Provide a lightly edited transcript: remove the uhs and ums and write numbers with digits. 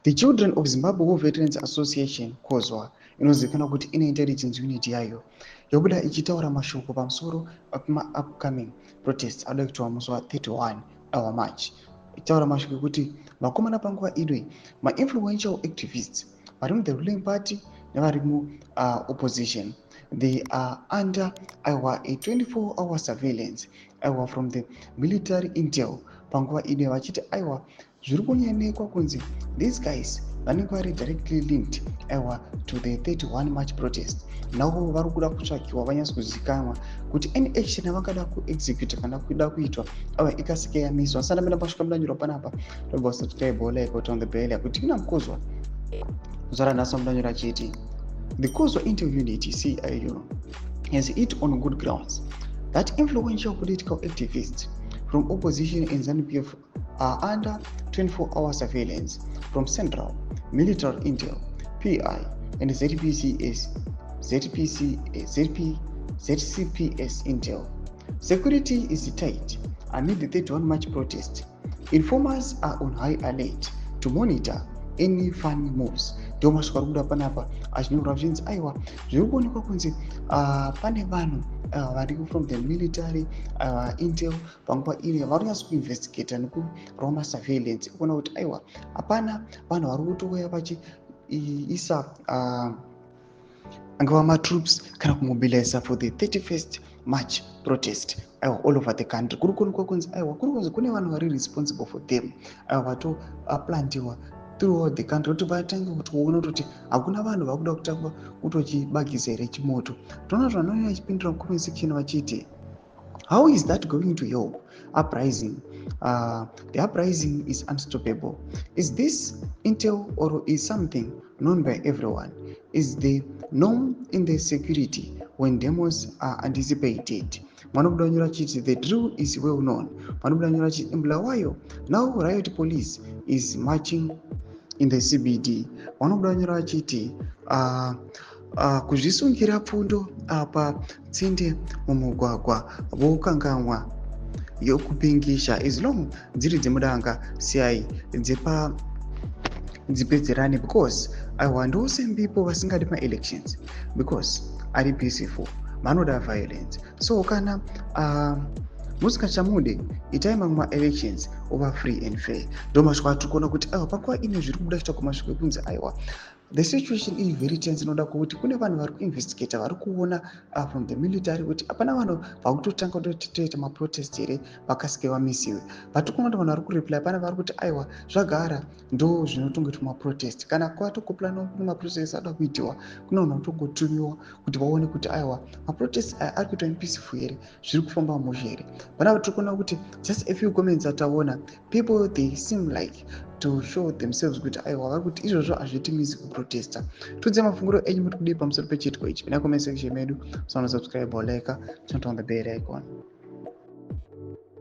The Children of Zimbabwe War Veterans Association, COZWA, inozivikanwa kuti ine intelligence unit yayo, yobuda ichitaura mashoko pamusoro pemaupcoming protests ada kuitwa musi wa31 awa March, ichitaura mashoko ekuti vakomana panguva ino mainfluential activists vari muthe ruling party nevari muopposition, they are under, aiwa, a 24-hour surveillance, aiwa, from the military intel panguva ino, vachiti aiwa, zviri kuonekwa kunzi these guys vanenge vari directly linked, aiwa, to the 31 March protest. Navo vari kuda kutsvakiwa vanyatsi kuzikanwa kuti any action yavangada kuexecute kana kuda kuitwa, aiwa, ikasike yamiswa. Asana mina pasvika mudanyorwa panapa, tobva subscribe, like, on the bell kuti ina mukozwa zuva ranhasi. Mudanyora achiti the COZWA Intel Unit, CIU, has it on good grounds that influential political activists from opposition and ZANU-PF are under 24-hour surveillance from Central Military Intel, PI, and ZPCS, ZPC, ZP, ZCPS Intel. Security is tight amid the 31 March protest. Informers are on high alert to monitor any funny moves. Ndo mashoko ari kuda panapa achinyorwa zvinzi aiwa, zviri kuonekwa kunzi pane vanhu vari from the military intel panguva ino vari kunyatso kuinvestigata nekurova masurveillance kuona kuti aiwa, hapana vanhu vari kutouya vachiisa angava matroops kana kumobiliza for the 31st March protest, aiwa, all over the country. Kuri kuonekwa kunzi aiwa, kuri kunzi kune vanhu vari responsible for them, aiwa, vatoplantiwa throughout the country kuti vatange kutoona kuti hakuna vanhu vakuda kutanga kutochibagisa here chimoto. Toona kuti vanouya vachipindura mucomment section vachiti, "How is that going to help uprising? The uprising is unstoppable. Is this intel or is something known by everyone? Is the norm in the security when demos are anticipated?" Vanobuda nyora chiti the drill is well known. Vanobuda nyora chiti iBulawayo now riot police is marching in the CBD. Vanobuda nyora vachiti kuzvisungira pfundo patsinde mumugwagwa, vokangamwa yokupingisha. As long dziri dzemudanga, siyai dzepa dzipedzerane, because aiwa, ndo same people vasingadi maelections because ari peaceful, vanoda violence. So kana musingachamude, itai mamwe maelections ova free and fair. Ndo mashoko atiri kuona kuti aiwa, panguva ino zviri kubuda chita kumashoko ekunzi aiwa, the situation iri very tense. Inoda kuti kune vanhu vari kuinvestigata, vari kuona from the military kuti hapana vanhu vakutotanga kutoita maprotest here, vakasike vamisiwe. But kuona kuti vanhu vari kureply pana vari kuti aiwa, zvagara ndo zvinotongoitwa maprotest. Kana kwatokoplanwa kune maprotest ada kuitiwa, kune vanhu vatongotumiwa kuti vaone kuti aiwa, maprotest aya ari kuitwa peaceful here, zviri kufamba mushe here. Panapa tiri kuona kuti just a few comments ataona, people, they seem like to show themselves kuti aiwa, vari kuti izvozvo hazvitimisi kuprotesta. Tudze mafungiro enyu, muri kudii pamusoro pechiitiko ichi? Pina comment section medu. Usana subscribe or like, turn on the bell icon.